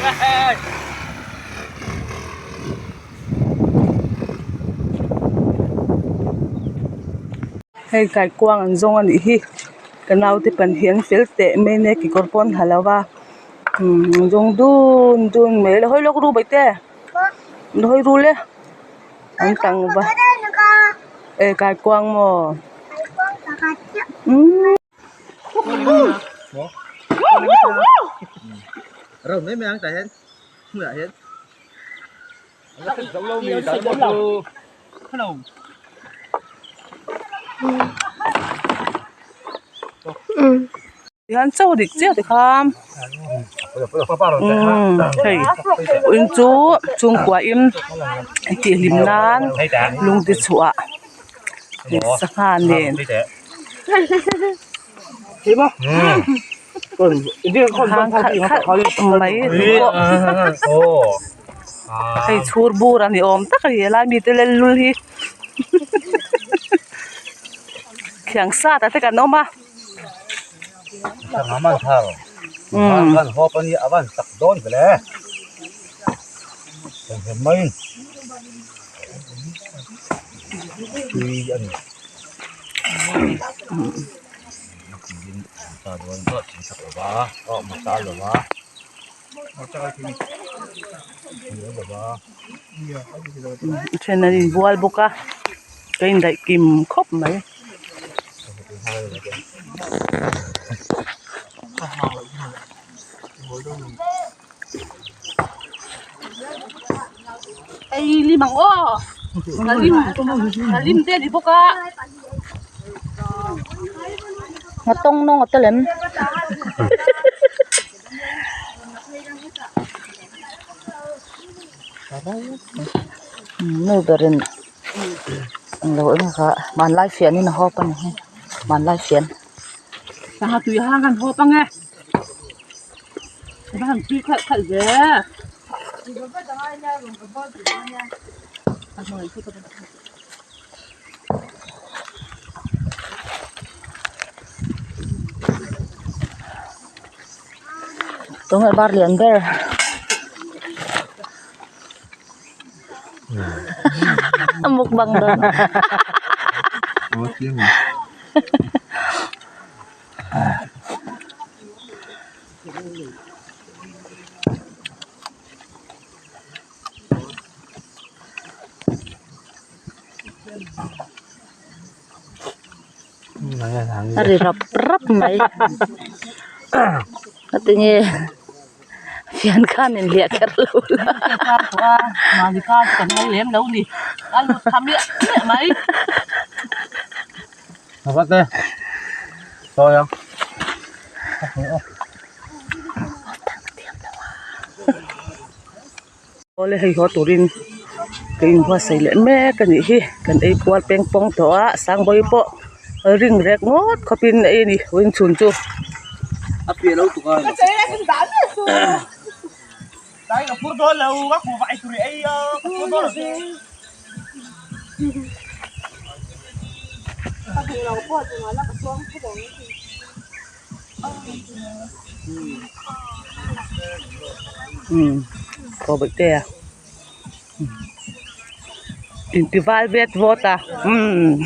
Hei kaikuang an zawng a nih hi ka naute pahnih an fel teh mai ania kekawr pawh an ha lo va umm an zawng dun dun mai lo hawi lawk ru bawihte lo hawi ru le an tlangval e kaikuang maw umm. Hian chaw dik chiah tikhan umm hei in chu chhungkua in tih hlim nan lung ti chhuah sangha nen hang khalh khalh mai pawh. Hei chhur bur a ni awm tak a ni helai mite lel lul hi thiang sat ah te kan awm a. A then an inbual bawk a ka indaih kim khawp mai. Ei lim ang aw nghalim nghalim te a ni bawk a. Nghatawng nawng a tel em? Nu berin englo eng kha hmanlai fianin a hawp a ni hi hmanlai fian. Sangha tui hang an hawp ang e a va han tui khalh khalh ve. Tunge bar lian ber mukbang dawn A ri rap rap mai ngatinge fian khan in hliah kher lo la Awle hei haw turin ka inbuatsaih leh mek a nih hi kan ei kual peng pawng tawh a sangbawi pawh ring rek ngawt khawpin a ei a ni wingchhun chu. Aw bawihte a inti val vet vawt a umm.